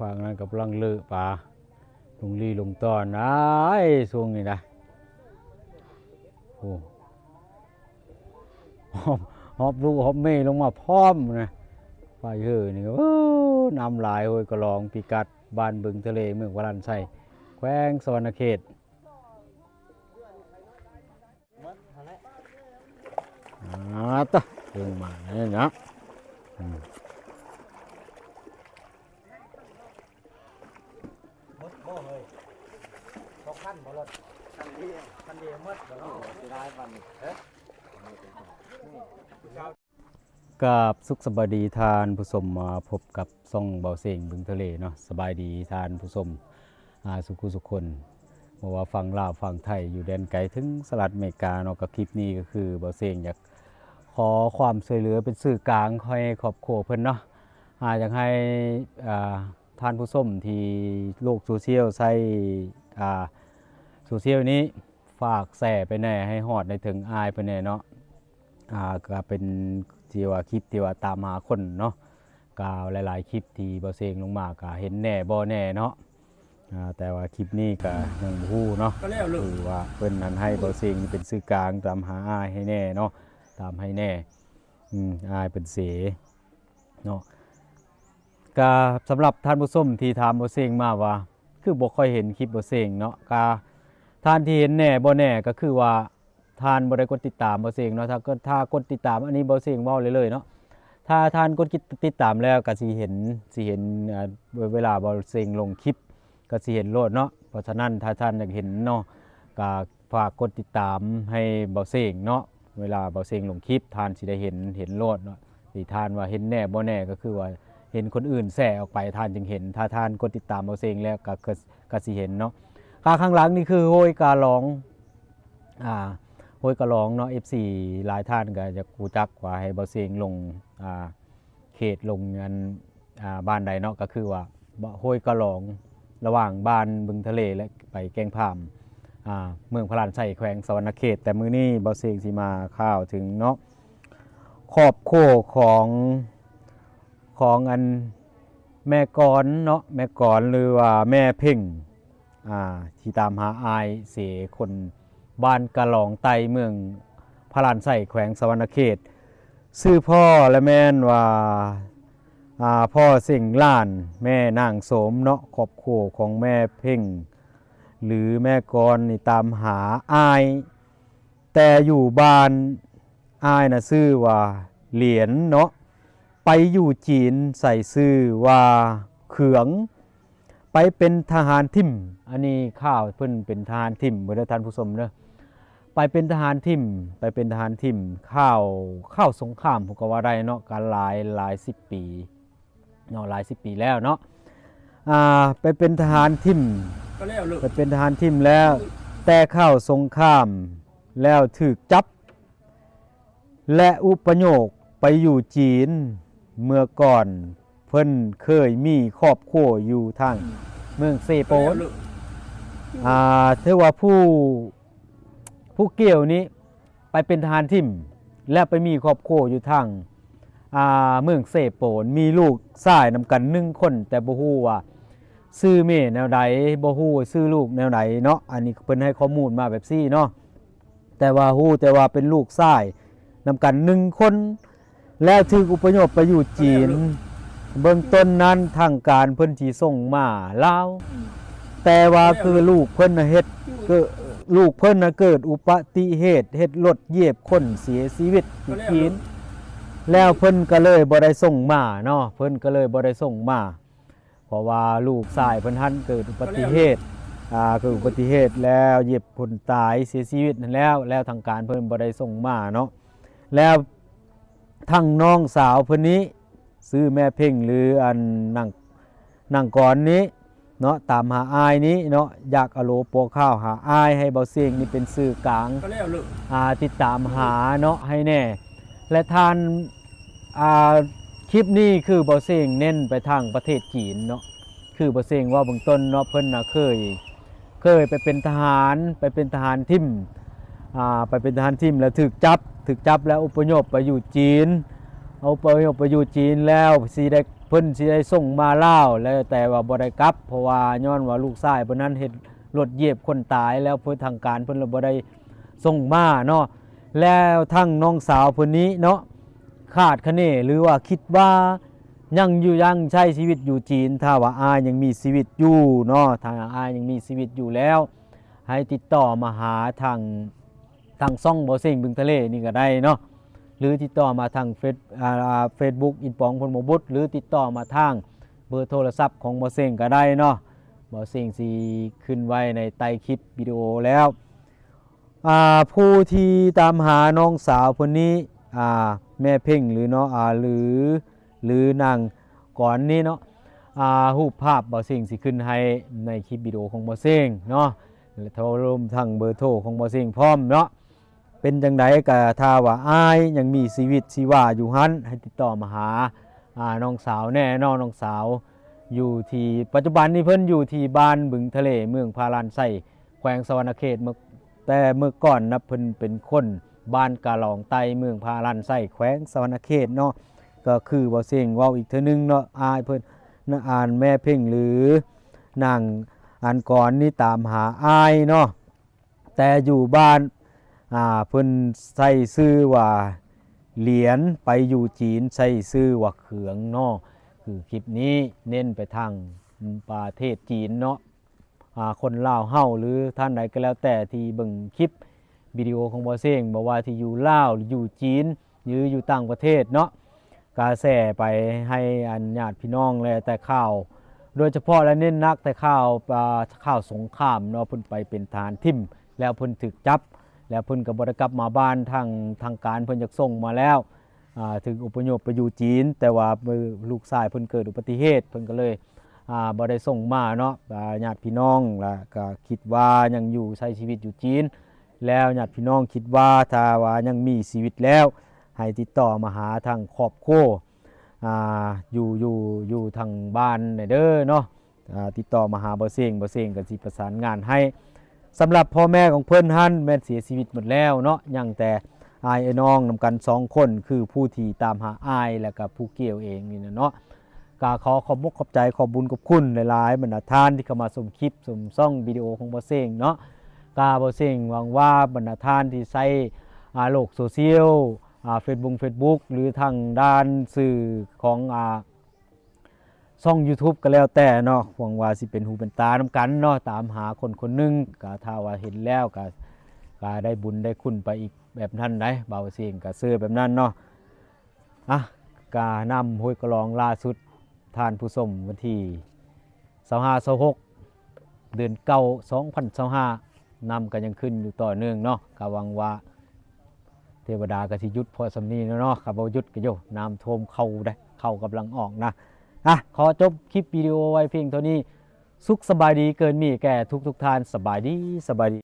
ຝັ່ງນັ້ນກຳລັງເລີະປາ ລົງລີລົງຕອນ ອ້າຍ ຊ່ວງນີ້ນະ ໂອ້ ຮອບ ຮອບລູກຮອບເມລົງມາພ້ອມນະ ໄຟເຫີນີ້ ໂອ້ ນ້ຳຫຼາຍ ຫ້ວຍກະຫຼອງ ພິກັດບ້ານບຶງທະເລ ເມືອງພະລານໄຊ ແຂວງສະຫວັນນະເຂດ. ອ່າ ຕະ ເບິ່ງມາແລ້ວເນາະ ອືມ ໝົດບໍ່ເຮີ້ຍ ສອງຄັນບໍ່ລົດ ຄັນດຽວ ຄັນດຽວໝົດບໍ່ເນາະ ເສຍດາຍປານນີ້ ເອີ ກາບສຸກສະບາຍດີທ່ານຜູ້ຊົມ ມາພົບກັບຊ່ອງເບົາເສັງບຶງທະເລເນາະ ສະບາຍດີທ່ານຜູ້ຊົມ ອ່າ ສຸກຜູ້ສຸກຄົນ ບໍ່ວ່າຝັ່ງລາວຝັ່ງໄທ ຢູ່ແດນໄກເຖິງສະຫະລັດອາເມລິກາເນາະ ກໍຄລິບນີ້ກໍຄືເບົາເສັງຢາກຂໍຄວາມຊ່ວຍເຫຼືອເປັນສື່ກາງໃຫ້ຄອບຄົວເພິ່ນເນາະ ອ່າ ຢາກໃຫ້ ອ່າ ທ່ານຜູ້ຊົມທີ່ໂລກໂຊຊຽວ ໃຊ້ ອ່າ ໂຊຊຽວນີ້ ຝາກແຊໄປແດ່ ໃຫ້ຮອດໄດ້ເຖິງອ້າຍເພິ່ນແດ່ເນາະ ອ່າ ກໍເປັນ ທີ່ວ່າຄລິບທີ່ວ່າຕາມຫາຄົນເນາະ ກໍຫຼາຍໆຄລິບທີ່ເບົາເສັງລົງມາກໍເຫັນແດ່ບໍ່ແນ່ເນາະ ອ່າ ແຕ່ວ່າຄລິບນີ້ກໍຍັງບໍ່ຮູ້ເນາະ ກໍແລ້ວເລີຍ ຄືວ່າເພິ່ນນັ້ນໃຫ້ເບົາເສັງເປັນສື່ກາງຕາມຫາອ້າຍໃຫ້ແດ່ເນາະ ຕາມໃຫ້ແດ່ ອືມ ອ້າຍເພິ່ນເສຍເນາະ ກະສຳລັບທ່ານຜູ້ຊົມທີ່ຖາມເບົາເສັງມາວ່າ ຄືບໍ່ຄ່ອຍເຫັນຄລິບເບົາເສັງເນາະ ກະທ່ານທີ່ເຫັນແດ່ບໍ່ແນ່ ກໍຄືວ່າທ່ານບໍ່ໄດ້ກົດຕິດຕາມເບົາເສັງເນາະ ຖ້າ ຖ້າກົດຕິດຕາມ ອັນນີ້ເບົາເສັງເວົ້າເລີຍໆເນາະ ຖ້າທ່ານກົດຕິດຕາມແລ້ວ ກໍຊິເຫັນ ຊິເຫັນ ອ່າ ເວລາເບົາເສັງລົງຄລິບ ກໍຊິເຫັນໂລດເນາະ ເພາະສະນັ້ນ ຖ້າທ່ານຢາກເຫັນເນາະ ກໍ ຝາກກົດຕິດຕາມໃຫ້ເບົາເສັງເນາະ ເວລາເບົາເສັງລົງຄລິບ ທ່ານຊິໄດ້ເຫັນ ເຫັນໂລດເນາະ ທີ່ທ່ານວ່າເຫັນແດ່ບໍ່ແນ່ ກໍຄືວ່າເຫັນຄົນອື່ນແຊອອກໄປ ທ່ານຈຶ່ງເຫັນ ຖ້າທ່ານກົດຕິດຕາມເບົາເສັງແລ້ວ ກໍ ກໍ ກໍຊິເຫັນເນາະ ຂ້າງຫຼັງນີ້ຄືຫ້ວຍກາຫຼອງ ອ່າ ຫ້ວຍກາຫຼອງເນາະ ເອັຟຊີຫຼາຍທ່ານກໍຢາກຮູ້ຈັກວ່າໃຫ້ເບົາເສັງລົງ ອ່າ ເຂດລົງອັນ ອ່າ ບ້ານໃດເນາະ ກໍຄືວ່າຫ້ວຍກະຫຼອງ ລະຫວ່າງບ້ານບຶງທະເລ ແລະ ໄປແກ້ງຜາມ ອ່າ ເມືອງພະລານໄຊ ແຂວງສະຫວັນນະເຂດ ແຕ່ມື້ນີ້ເບົາເສັງຊິມາກ່າວເຖິງເນາະ ຄອບຄົວຂອງ ຂອງອັນແມ່ກອນເນາະ ແມ່ກອນ ຫຼືວ່າແມ່ເພັງ ອ່າ ທີ່ຕາມຫາອ້າຍເສ ຄົນບ້ານກະຫຼອງໃຕ້ ເມືອງພະລານໄຊ ແຂວງສະຫວັນນະເຂດ ຊື່ພໍ່ລະແມ່ນວ່າ ອ່າ ພໍ່ເສັງຫຼານ ແມ່ນາງໂສມເນາະ ຄອບຄົວຂອງແມ່ເພັງ ຫຼືແມ່ກອນນີ້ຕາມຫາອ້າຍ ແຕ່ຢູ່ບ້ານ ອ້າຍນະຊື່ວ່າຫຼຽນເນາະ ໄປຢູ່ຈີນໃສ່ຊື່ວ່າເຂືອງ ໄປເປັນທະຫານຖິ້ມ ອັນນີ້ຂ່າວເພິ່ນເປັນທະຫານຖິ້ມເດີທ່ານຜູ້ຊົມເດີ ໄປເປັນທະຫານຖິ້ມ ໄປເປັນທະຫານຖິ້ມ ຂ່າວ ຂ່າວສົງຄາມ ເຮົາກໍວ່າໄດ້ເນາະ ກໍຫຼາຍ ຫຼາຍສິບປີເນາະ ຫຼາຍສິບປີແລ້ວເນາະ ອ່າ ໄປເປັນທະຫານຖິ້ມ ກໍແລ້ວເລີຍ ໄປເປັນທະຫານຖິ້ມແລ້ວ ແຕ່ຂ່າວສົງຄາມ ແລ້ວຖືກຈັບ ແລະ ອຸປະໂຍກໄປຢູ່ຈີນ ເມື່ອກ່ອນເພິ່ນເຄີຍມີຄອບຄົວຢູ່ທາງເມືອງເຊໂປນ ອ່າ ຖືວ່າຜູ້ ຜູ້ກ່ຽວນີ້ໄປເປັນທະຫານຖິ້ມ ແລະ ໄປມີຄອບຄົວຢູ່ທາງ ອ່າ ເມືອງເຊໂປນ ມີລູກຊາຍນຳກັນໜຶ່ງຄົນ ແຕ່ບໍ່ຮູ້ວ່າຊື່ແມ່ແນວໃດ ບໍ່ຮູ້ວ່າຊື່ລູກແນວໃດເນາະ ອັນນີ້ເພິ່ນໃຫ້ຂໍ້ມູນມາແບບຊີ້ເນາະ. ແຕ່ວ່າຮູ້ແຕ່ວ່າເປັນລູກຊາຍນຳກັນໜຶ່ງຄົນ ແລ້ວຖືກອົບພະຍົບໄປຢູ່ຈີນ. ເບື້ອງຕົ້ນນັ້ນທາງການເພິ່ນຊິສົ່ງມາລາວ ແຕ່ວ່າຄືລູກເພິ່ນນະເຮັດ ເກີດ ລູກເພິ່ນນະເກີດອຸປະຕິເຫດ ເຮັດລົດຢຽບຄົນເສຍຊີວິດຢູ່ຈີນ ແລ້ວເພິ່ນກໍເລີຍບໍ່ໄດ້ສົ່ງມາເນາະ ເພິ່ນກໍເລີຍບໍ່ໄດ້ສົ່ງມາ. ເພາະວ່າລູກຊາຍເພິ່ນຫັ້ນເກີດອຸປະຕິເຫດ ອ່າ ເກີດອຸປະຕິເຫດແລ້ວຢຽບຄົນຕາຍເສຍຊີວິດຫັ້ນແລ້ວ ແລ້ວທາງການເພິ່ນບໍ່ໄດ້ສົ່ງມາເນາະ ແລ້ວທັງນ້ອງສາວເພິ່ນນີ້ ຊື່ແມ່ເພັງ ຫຼື ອັນນາງ ນາງກອນນີ້ເນາະ ຕາມຫາອ້າຍນີ້ເນາະ ຢາກອາໂລໂປຂ່າວຫາອ້າຍ ໃຫ້ເບົາເສັງນີ້ເປັນສື່ກາງ ອ່າ ຕິດຕາມຫາເນາະ ໃຫ້ແດ່ ແລະ ທ່ານ ອ່າ ຄລິບນີ້ຄືເບົາເສັງເນັ້ນໄປທາງປະເທດຈີນເນາະ ຄືເບົາເສັງເວົ້າເບື້ອງຕົ້ນເນາະ ເພິ່ນນະເຄີຍ ເຄີຍໄປເປັນທະຫານ ໄປເປັນທະຫານຖິ້ມ ອ່າ ໄປເປັນທະຫານຖິ້ມແລ້ວຖືກຈັບ ຖືກຈັບແລ້ວອົບພະຍົບໄປຢູ່ຈີນ ອົບພະຍົບໄປຢູ່ຈີນແລ້ວຊິໄດ້ ເພິ່ນຊິໄດ້ສົ່ງມາລາວ ແລ້ວແຕ່ວ່າບໍ່ໄດ້ກັບ ເພາະວ່າຍ້ອນວ່າລູກຊາຍເພິ່ນນັ້ນເຮັດລົດຢຽບຄົນຕາຍ ແລ້ວເພິ່ນ ທາງການເພິ່ນລະບໍ່ໄດ້ສົ່ງມາເນາະ. ແລ້ວທັງນ້ອງສາວເພິ່ນນີ້ເນາະ ຄາດຄະເນ ຫຼືວ່າຄິດວ່າຍັງຢູ່ ຍັງໃຊ້ຊີວິດຢູ່ຈີນ ຖ້າວ່າອ້າຍຍັງມີຊີວິດຢູ່ເນາະ ຖ້າອ້າຍຍັງມີຊີວິດຢູ່ແລ້ວ ໃຫ້ຕິດຕໍ່ມາຫາທາງ ທາງຊ່ອງບໍ່ເສັງບຶງທະເລນີ້ກໍໄດ້ເນາະ ຫຼືຕິດຕໍ່ມາທາງເຟສ ອ່າ ເຟສບຸກ ອິນປອງ ພົນມະບຸດ ຫຼືຕິດຕໍ່ມາທາງເບີໂທລະສັບຂອງບໍ່ເສັງກໍໄດ້ເນາະ. ບໍ່ເສັງຊິຂຶ້ນໄວ້ໃນໃຕ້ຄລິບວິດີໂອແລ້ວ. ອ່າ ຜູ້ທີ່ຕາມຫານ້ອງສາວເພິ່ນນີ້ ອ່າ ແມ່ເພັງ ຫຼືເນາະ ອ່າ ຫຼື ຫຼືນາງກອນນີ້ເນາະ ອ່າ ຮູບພາບບໍ່ເສັງຊິຂຶ້ນໃຫ້ໃນຄລິບວິດີໂອຂອງບໍ່ເສັງເນາະ ແລະ ໂທ ລວມທັງເບີໂທຂອງບໍ່ເສັງພ້ອມເນາະ. ເປັນຈັ່ງໃດກໍຖ້າວ່າອ້າຍຍັງມີຊີວິດຊີວາຢູ່ຫັ້ນ ໃຫ້ຕິດຕໍ່ມາຫາ ອ່າ ນ້ອງສາວແດ່ເນາະ. ນ້ອງສາວຢູ່ທີ່ ປັດຈຸບັນນີ້ເພິ່ນຢູ່ທີ່ບ້ານບຶງທະເລ ເມືອງພາລານໄຊ ແຂວງສະຫວັນນະເຂດ ເມື່ອ ແຕ່ເມື່ອກ່ອນນະ ເພິ່ນເປັນຄົນບ້ານກາຫຼອງໃຕ້ ເມືອງພາລານໄຊ ແຂວງສະຫວັນນະເຂດເນາະ. ກໍຄືບໍ່ເສັງເວົ້າອີກເທື່ອໜຶ່ງເນາະ ອ້າຍເພິ່ນນະ ອ່ານ ແມ່ເພັງ ຫຼືນາງ ອັນກອນນີ້ຕາມຫາອ້າຍເນາະ ແຕ່ຢູ່ບ້ານ ອ່າ ເພິ່ນໃຊ້ຊື່ວ່າຫຼຽນ ໄປຢູ່ຈີນໃຊ້ຊື່ວ່າເຂືອງເນາະ. ຄືຄລິບນີ້ເນັ້ນໄປທາງປະເທດຈີນເນາະ. ອ່າ ຄົນລາວເຮົາ ຫຼືທ່ານໃດກໍແລ້ວແຕ່ທີ່ເບິ່ງຄລິບວິດີໂອຂອງບໍ່ເສັງ ບໍ່ວ່າທີ່ຢູ່ລາວ ຢູ່ຈີນ ຫຼືຢູ່ຕ່າງປະເທດເນາະ ກະແຊໄປໃຫ້ອັນຍາດພີ່ນ້ອງ ແລະ ແຕ່ຂ່າວ ໂດຍສະເພາະ ແລະ ເນັ້ນໜັກແຕ່ຂ່າວ ອ່າ ຂ່າວສົງຄາມເນາະ ເພິ່ນໄປເປັນທະຫານຖິ້ມ ແລ້ວເພິ່ນຖືກຈັບ ແລ້ວເພິ່ນກໍບໍ່ໄດ້ກັບມາບ້ານ ທາງ ທາງການເພິ່ນຢາກສົ່ງມາແລ້ວ ອ່າ ຖືກອົບພະຍົບໄປຢູ່ຈີນ ແຕ່ວ່າ ເອີ ລູກຊາຍເພິ່ນເກີດອຸບັດຕິເຫດ ເພິ່ນກໍເລີຍ ອ່າ ບໍ່ໄດ້ສົ່ງມາເນາະ. ອ່າ ຍາດພີ່ນ້ອງລະກໍຄິດວ່າຍັງຢູ່ ໃຊ້ຊີວິດຢູ່ຈີນ ແລ້ວຍາດພີ່ນ້ອງຄິດວ່າ ຖ້າວ່າຍັງມີຊີວິດແລ້ວ ໃຫ້ຕິດຕໍ່ມາຫາທາງຄອບຄົວ ອ່າ ຢູ່ ຢູ່ ຢູ່ທາງບ້ານແດ່ເດີເນາະ. ອ່າ ຕິດຕໍ່ມາຫາບໍ່ເສັງ ບໍ່ເສັງກໍຊິປະສານງານໃຫ້. ສຳລັບພໍ່ແມ່ຂອງເພິ່ນຫັ້ນແມ່ນເສຍຊີວິດໝົດແລ້ວເນາະ ຍັງແຕ່ອ້າຍ ເອື້ອຍ ນ້ອງນຳກັນສອງຄົນ ຄືຜູ້ທີ່ຕາມຫາອ້າຍ ແລ້ວກໍຜູ້ກ່ຽວເອງນີ້ນະເນາະ. ກໍຂໍຂອບອົກຂອບໃຈ ຂອບບຸນຂອບຄຸນຫຼາຍໆ ບັນດາທ່ານທີ່ເຂົ້າມາຊົມຄລິບ ຊົມຊ່ອງວິດີໂອຂອງບໍ່ເສັງເນາະ. ກໍບໍ່ເສັງຫວັງວ່າບັນດາທ່ານທີ່ໃຊ້ ອ່າ ໂລກໂຊຊຽວ ອ່າ ເຟສບຸກ ເຟສບຸກ ຫຼືທາງດ້ານສື່ຂອງ ອ່າ ຊ່ອງຢູທູບກໍແລ້ວແຕ່ເນາະ ຫວັງວ່າຊິເປັນຫູເປັນຕານຳກັນເນາະ ຕາມຫາຄົນຄົນໜຶ່ງ ກໍຖ້າວ່າເຫັນແລ້ວກໍ ກໍໄດ້ບຸນໄດ້ຄຸນໄປອີກແບບນັ້ນໃດ໋ ບ່າວເສັງກໍເຊື່ອແບບນັ້ນເນາະ. ອ່ະ ກະນ້ຳຫ້ວຍກະລອງລ່າສຸດ ທ່ານຜູ້ຊົມ ວັນທີຊາວຫ້າ ຊາວຫົກ ເດືອນເກົ້າ ສອງພັນຊາວຫ້າ ນ້ຳກໍຍັງຂຶ້ນຢູ່ຕໍ່ເນື່ອງເນາະ. ກະຫວັງວ່າເທວະດາກໍຊິຢຸດພໍສ່ຳນີ້ເນາະ ຄັນບໍ່ຢຸດກໍໂຍ ນ້ຳຖ້ວມເຂົ້າໄດ໋ ເຂົ້າກຳລັງອອກນະ. ອ່ະ ຂໍຈົບຄລິບວິດີໂອໄວ້ພຽງເທົ່ານີ້. ສຸກສະບາຍດີເກີນມີແກ່ທຸກໆທ່ານ. ສະບາຍດີ ສະບາຍດີ.